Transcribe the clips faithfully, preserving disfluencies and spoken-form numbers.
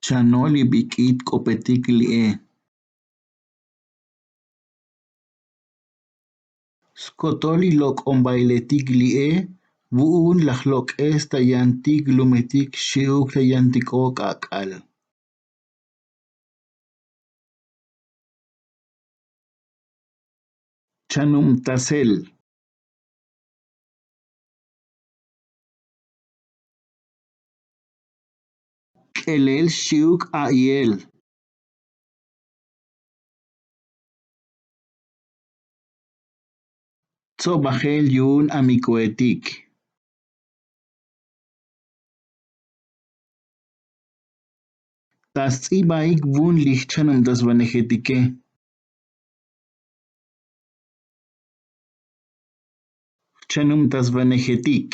Chano' li bik'it k'opetik li'e. Skotol li lok'ombailetik li'e vu'un laj lok'es ta yantik lumetik xi'uk ta yantiko k'ak'al. Chanubtasel. K'elel xi'uk a'yel. Tsobajel yu'un amikoetik. Ta sts'ibaik vun li jchanubtasvanejetike. Jchanubtasvanejetik.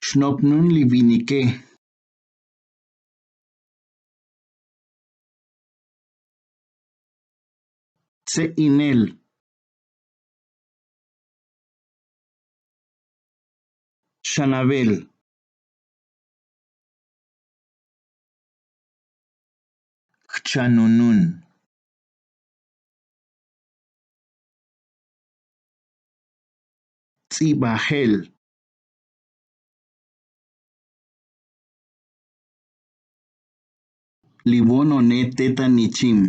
Xnopnun li vinike. Tse'inel. Xanavel. Jchanunun. Ts'ibajel. Li vonone te ta nichim.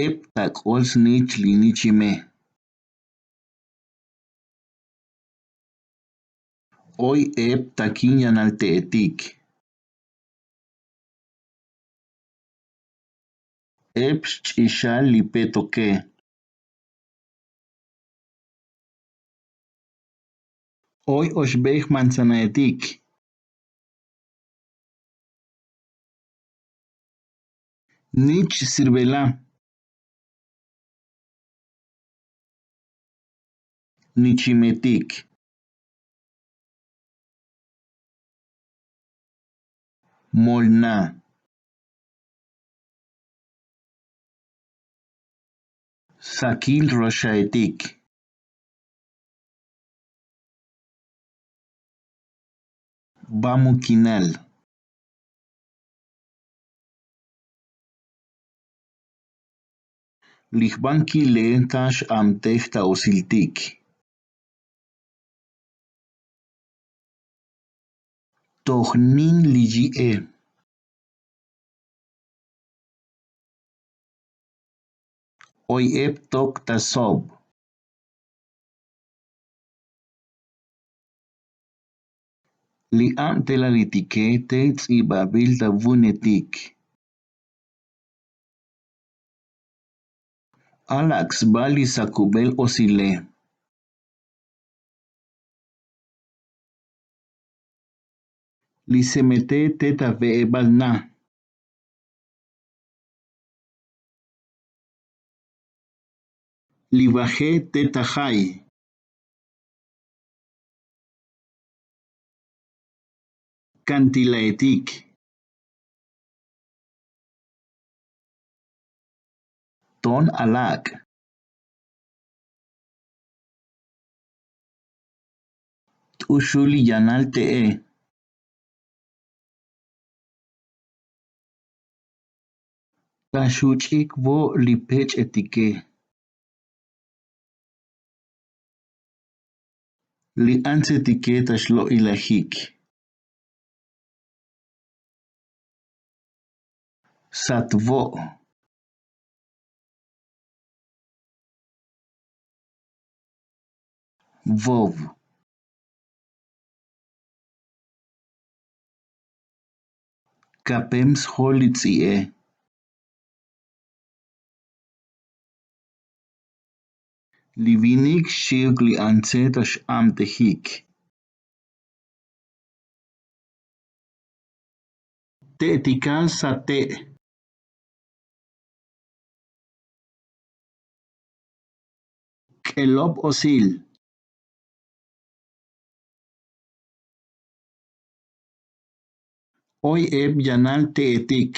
Ep ta k'ol snich li nichime. Oy ep ta kin yanal te'etik. Ep xch'ixal li petoke. Oy oxbej manzanaetik. Nich sirvela. Nichimetik. Molna. Sakil roxaetik. Bamukinal. Li jbankile ta x'amtej ta osiltik. Toj nin li yi'e. Oy ep tok ta sob. Li abtelalitike te ts'ibabil ta vunetik. Alak' sba li sakubel osile. Li semete te ta ve'ebal na. Li vaje te ta jay. Kantilaetik. Ton alak'. T'uxul li yanal te'e. Ta xuch'ik vo' li pech'etike. Li antsetike ta xlo'ilajik. Sat vo'. Vov. Kapem sjol li ts'i'e. Li vinik xi'uk li antse ta x'abtejik. Te'tikal sate'. K'elop osil. Oy ep yanal te'etik.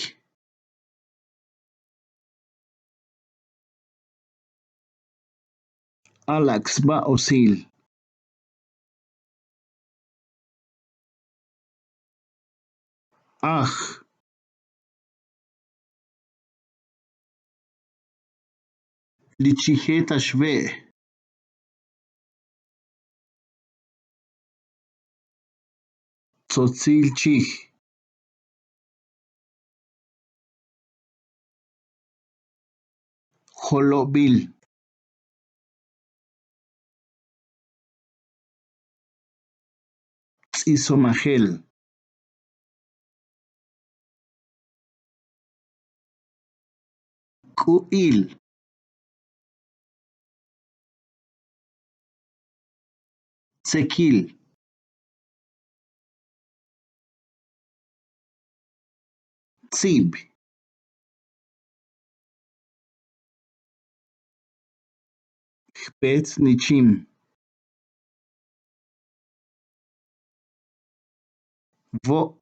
Alak' sba osil. Aj. Li chije' ta xve'. Tzotzil chij. Jolobil. Ts'isomajel. K'u'il. Tsekil. Tzib. Jpetz' nichim. Vo'.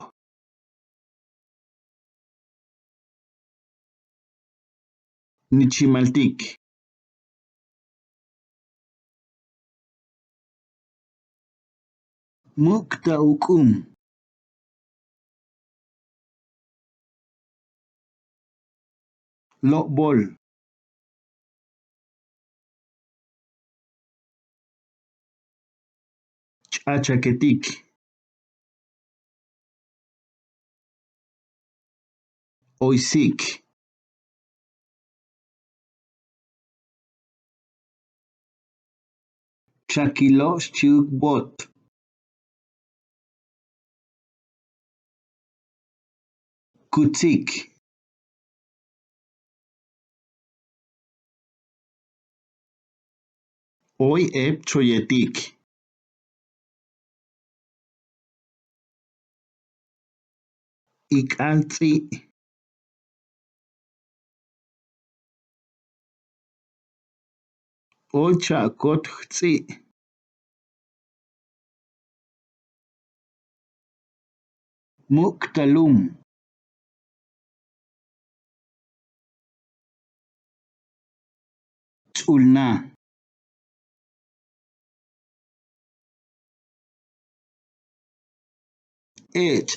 Nichimaltik. Muk' ta uk'um. Lo'bol. Ch'achaketik. Oysik. Chakilo'x chi'uk bot. Kutsik. Oy ep choyetik. Ik'al ts'i'. Oy cha'kot jts'i'. Muk' ta lum. Ts'ulna. Ech'.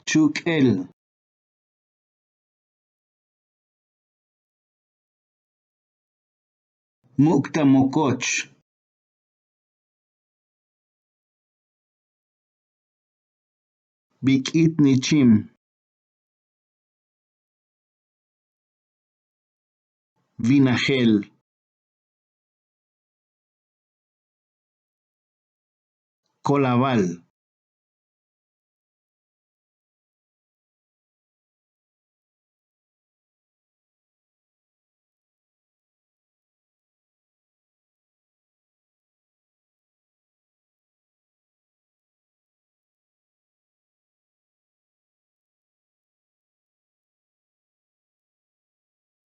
Chuk'el. Muk' ta mokoch. Bik'it nichim. Vinajel. Kolaval.